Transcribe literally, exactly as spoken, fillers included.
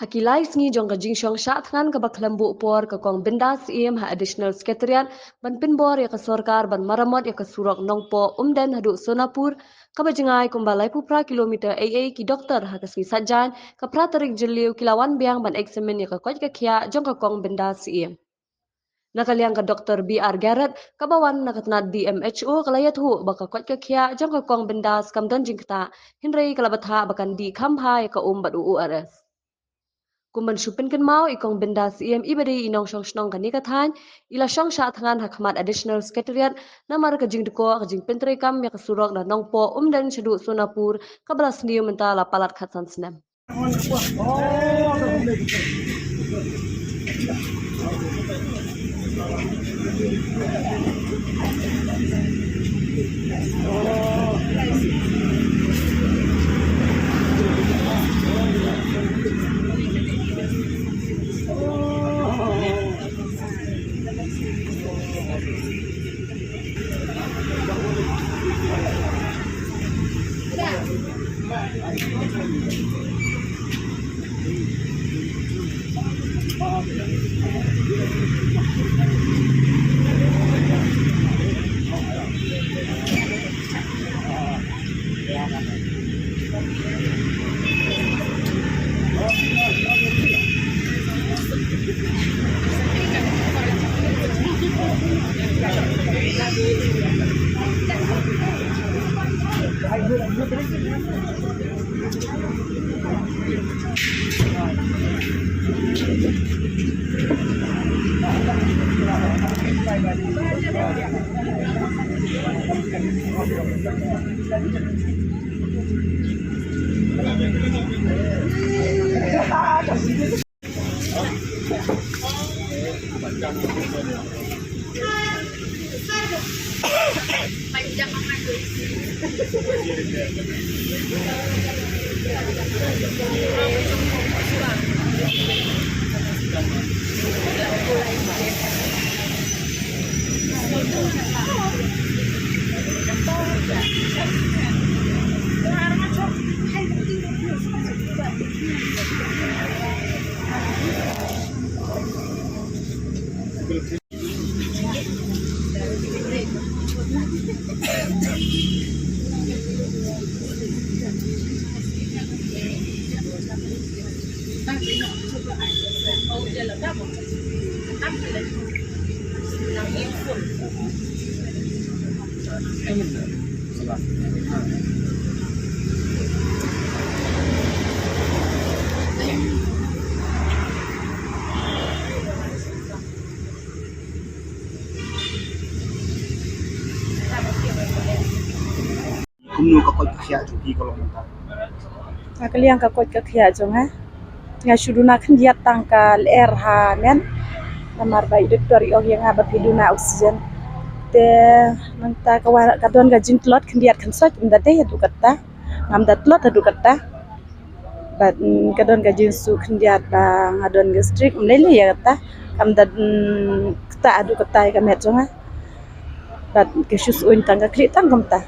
Ha ki lai sngi jong ka jingshong shah thngan kaba khlem buh por ka Kong Bindas Syiem ha Additional Secretariat ban pynbor ïa ka sorkar ban maramot ïa ka surok Nongpoh Umden haduh Sonapur kaba jngai kumba laiphew phra kilometer ei ei ki doktor ha ka sngi Saitjaiñ ka phra tarik Jylliew ki la wan biang ban examine ïa ka koit ka khiah jong ka Kong Bindas Syiem. Na ka liang ka Doktor B R Garrett kaba wan na ka tnat D M H O ka la ïathuh ba ka koit ka khiah jong ka Kong Bindas kam don jingktah, hynrei ka la bthah ba kan dih kham bha ïa ka um bad u O R S. Kum ban shu pynkynmaw, i Kong Bindas Syiem iba dei i nongshong shnong kane ka thaiñ i la shong shah thngan ha khmat Additional Secretariat namar ka jingdkoh ka jingpyntreikam ïa ka surok na Nongpoh Umden shaduh Sonapur kaba la sniew mynta la palat khatsan snem. Kumno ka koit ka khiah jong phi ka long mynta? Ha ka liang ka koit ka khiah jong nga, nga shu duna khyndiat tang ka lyer ha met. Namar ba i doktor i ong ïa nga ba phi duna oxygen. Te mynta ka wa-, ka don ka jingtlot khyndiat khynsoit, ym da dei haduh katta. Ngam da tlot haduh katta. Bad, mm, ka don ka jingsuk khyndiat ba nga don gastric, ym lei lei ïa kata. Kam da, mm, kata haduh katta ïa ka met jong nga. Bad ka shu suiñ tang, ka khlieh tang kumta.